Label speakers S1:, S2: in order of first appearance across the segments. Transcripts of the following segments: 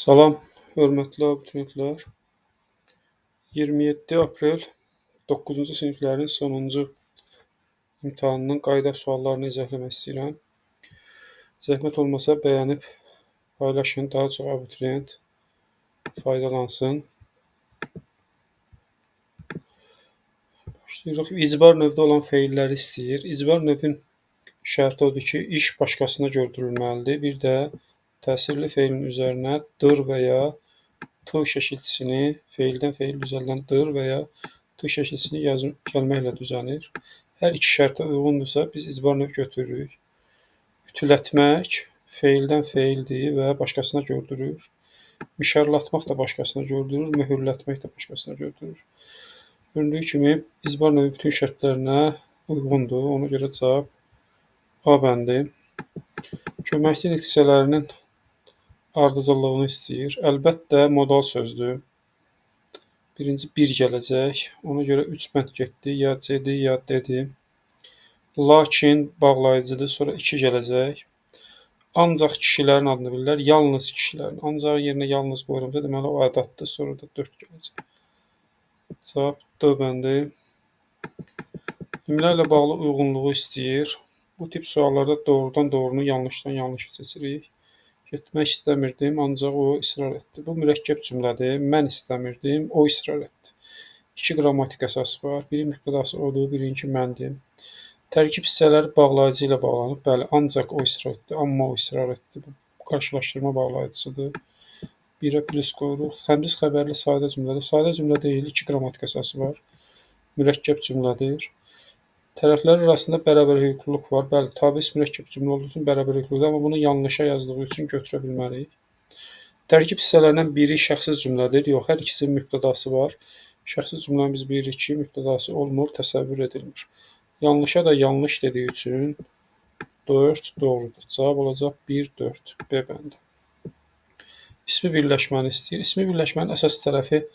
S1: Salam, hörmətli abituriyentlər. 27 aprel 9-cu siniflərin sonuncu imtahanının qayda suallarını izah eləmək istəyirəm. Zəhmət olmasa bəyənib paylaşın, daha çox abituriyent faydalansın. Başlayırıq. İcbar növdə olan feilləri istəyir. İcbar növün şərti odur ki, iş başqasına gördürülməlidir. Bir də təsirli feilin üzərinə dır və ya t şəkilçisini, feildən feil düzəldən dır və ya t şəkilçisini gəlməklə düzənir. Hər iki şərtə uyğundursa, biz icbar növ götürürük. Ütülətmək feildən feildir və başqasına gördürür. Mişarlatmaq da başqasına gördürür, möhürlətmək də başqasına gördürür. Göründüyü kimi, icbar növü bütün şərtlərinə uyğundur. Ona görə cavab A bəndi. Köməkçi nitq hissələrinin ardıcıllığını istəyir. Əlbəttə, modal sözdür. Birinci bir gələcək. Ona görə 3 bənd getdi. Ya C-dir, ya D-dir. Lakin bağlayıcıdır. Sonra 2 gələcək. Ancaq kişilərin adını bilirlər. Yalnız kişilərin. Ancaq yerinə yalnız qoyuramsa, deməli o ədaddır. Sonra da 4 gələcək. Cavab D bəndi. Cümlə ilə bağlı uyğunluğu istəyir. Bu tip suallarda doğrudan doğrunu, yanlışdan yanlışı seçirik. Getmək istəmirdim, ancaq o israr etdi. Bu mürəkkəb cümlədir. Mən istəmirdim, o israr etdi. İki qrammatik əsas var. Biri mübtədası odur, birinki məndir. Tərkib hissələri bağlayıcı ilə bağlanıb. Bəli, ancaq o israr etdi, amma o israr etdi. Bu qarşılaşdırma bağlayıcısıdır. 1-ə plus qoyuruq. Təmyiz xəbərli sadə cümlədir. Sadə cümlə deyil, iki qrammatik əsası var. Mürəkkəb cümlədir. Tərəflər arasında bərabər hüquqluluq var. Bəli, tabis mürəkkəb cümlə olduğu üçün bərabər hüquqludur, amma bunu yanlışa yazdığı üçün götürə bilmərik. Tərkib hissələrindən biri şəxsi cümlədir. Yox, hər ikisinin mübtədası var. Şəxsi cümləni biz bilirik ki, mübtədası olmur, təsəvvür edilmir. Yanlışa da yanlış dediyi üçün 4 doğrudur. Cavab olacaq 1, 4, B bəndi. İsmi birləşməni istəyir. İsmi birləşmənin əsas tərəfi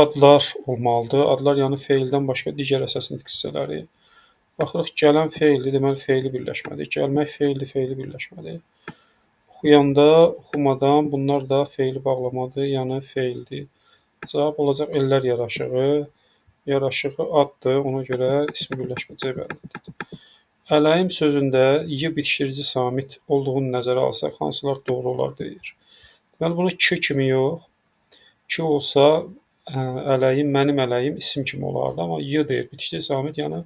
S1: adlar olmalıdır. Adlar, yəni feildən başqa digər əsas nitq hissələri. Baxırıq, gələn feildir, deməli feili birləşmədir. Gəlmək feildir, feili birləşmədir. Oxuyanda, oxumadan bunlar da feili bağlamadır, yəni feildir. Cavab olacaq ellər yaraşığı. Yaraşığı addır, ona görə ismi birləşmə C bəndidir. Ələyim sözündə y bitişdirici samit olduğunu nəzərə alsaq, hansılar doğru olar deyir. Deməli, bunu k kimi yox, k olsa ələyim, mənim ələyim isim kimi olardı, amma y deyir, bitişdirici samit, yəni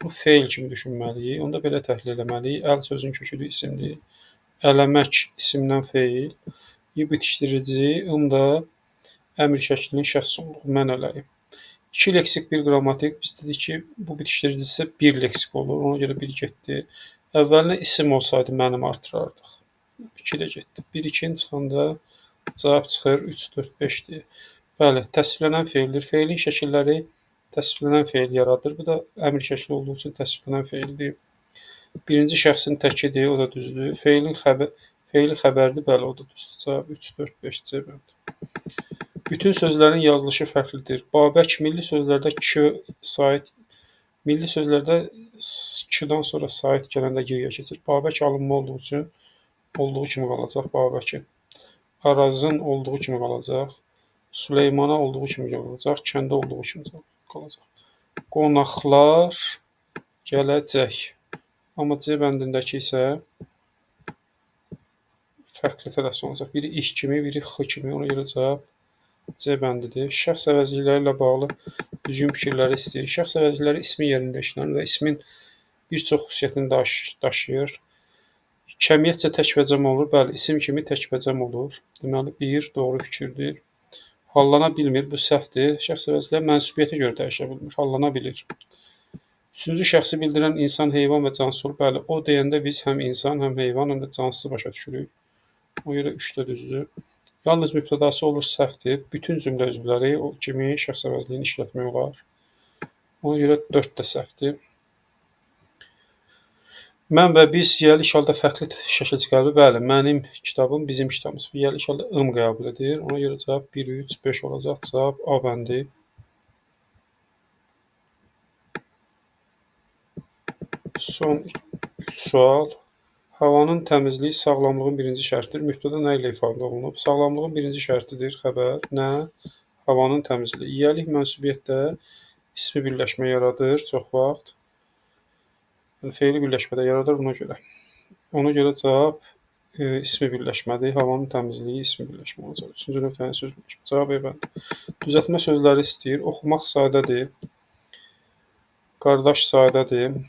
S1: bunu feil kimi düşünməliyik. Onu da belə təhlil eləməliyik. Əl sözünün köküdür, isimdir. Ələmək isimdən feil. Y bitişdirici, ım da əmr şəklinin şəxs sonluğu, mən ələyim. İki leksik, bir qrammatik. Biz dedik ki, bu bitişdiricisi bir leksik olur. Ona görə bir getdi. Əvvəlinə isim olsaydı mənim artırardıq. 2 də getdi. 1, 2-ni çıxanda cavab çıxır 3, 4, 5-dir. Bəli, təsvirlənən feildir. Feilin şəkilləri təsviflənən feil yaradır. Bu da əmr şəkli olduğu üçün təsviflənən feildir. Birinci şəxsin təkidir, o da düzdür. Feilin feili xəbərdir, bəli, o da düzdür. Cavab 3, 4, 5, C bəndi. Bütün sözlərin yazılışı fərqlidir. Babək milli sözlərdə k sait, milli sözlərdə k-dan sonra sait gələndə y-yə keçir. Babək alınma olduğu üçün olduğu kimi qalacaq Babəkin. Arazın olduğu kimi qalacaq. Süleymana olduğu kimi qalacaq. Kəndə olduğu kimi qalacaq. Qonaqlar gələcək. Amma C bəndindəki isə fərqli tələffüz olacaq. Biri ih kimi, biri x kimi. Ona görə cavab C bəndidir. Şəxs əvəzlikləri ilə bağlı düzgün fikirləri istəyir. Şəxs əvəzlikləri ismin yerində işlənir və ismin bir çox xüsusiyyətini daşıyır. Kəmiyyətcə təkbəcəm olur. Bəli, isim kimi təkbəcəm olur. Deməli, 1 doğru fikirdir. Hallana bilmir, bu səhvdir. Şəxs əvəzlikləri mənsubiyyətə görə dəyişə bilmir, hallana bilir. Üçüncü şəxsi bildirən insan, heyvan və cansız olur. Bəli, o deyəndə biz həm insan, həm heyvan, həm də cansızı başa düşürük. Ona görə 3 də düzdür. Yalnız mübtədası olur, səhvdir. Bütün cümlə üzvləri o kimi şəxs əvəzliyini işlətmək olar. Ona görə 4 də səhvdir. Mən və biz yiyəlik halda fərqli şəkil qəbul. Bəli, mənim kitabım, bizim kitabımız. Yiyəlik halda ım qəbul edir. Ona görə cavab 1, 3, 5 olacaq. Cavab A bəndi. Son 3 sual. Havanın təmizliyi sağlamlığın birinci şərtidir. Mübtəda nə ilə ifadə olunub? Sağlamlığın birinci şərtidir xəbər. Nə? Havanın təmizliyi. Yiyəlik mənsubiyyətdə ismi birləşmə yaradır çox vaxt. Yəni, feili birləşmədə yaradır buna görə. Ona görə cavab ismi birləşmədir. Havanın təmizliyi ismi birləşmə olacaq. Üçüncü növ təyin söz birləşmə. Cavab E bəndi. Düzəltmə sözləri istəyir. Oxumaq sadədir. Qardaş sadədir.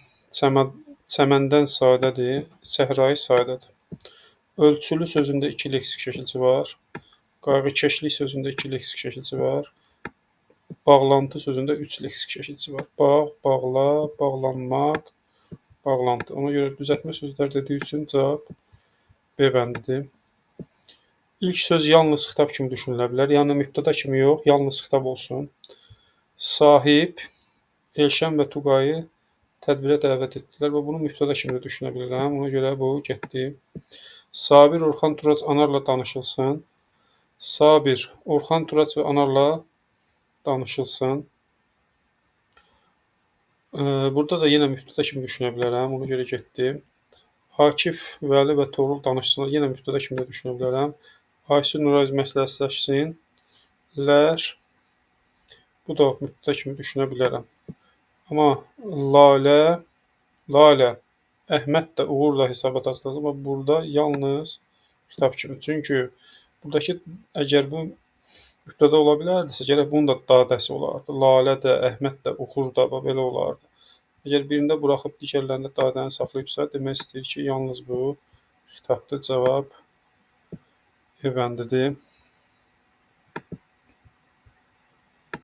S1: Çəməndən sadədir, səhrayı sadədir. Ölçülü sözündə 2 leksik şəkilçi var. Qayğıkeşlik sözündə 2 leksik şəkilçi var. Bağlantı sözündə 3 leksik şəkilçi var. Bağ, bağla, bağlanmaq, bağlantı. Ona görə düzəltmə sözlər dediyi üçün cavab B bəndidir. İlk söz yalnız xitab kimi düşünülə bilər. Yəni mübtəda kimi yox, yalnız xitab olsun. Sahib, Elşən və Tuqayı tədbirə dəvət etdilər və bunu mübtəda kimi də düşünə bilirəm. Ona görə bu getdi. Sabir, Orxan, Turac, Anarla danışılsın. Sabir, Orxan, Turac və Anarla danışılsın. Burada da yenə mübtəda kimi düşünə bilərəm. Ona görə getdi. Akif, Vəli və Toğrul danışsınlar. Yenə mübtəda kimi də düşünə bilərəm. Aysu, Nuray məsləhətləşsinlər. Bu da mübtəda kimi düşünə bilərəm. Amma Lalə, Əhməd də Uğur da hesabat açılacaq. Amma burada yalnız xitab kimi. Çünki buradakı əgər bu mübtəda ola bilərdisə, gərək bunun da dadəsi olardı. Lalə də, Əhməd də, Uğur da belə olardı. Əgər birində buraxıb digərlərində dadəni saxlayıbsa, demək istəyir ki, yalnız bu xitabdır. Cavab E bəndidir.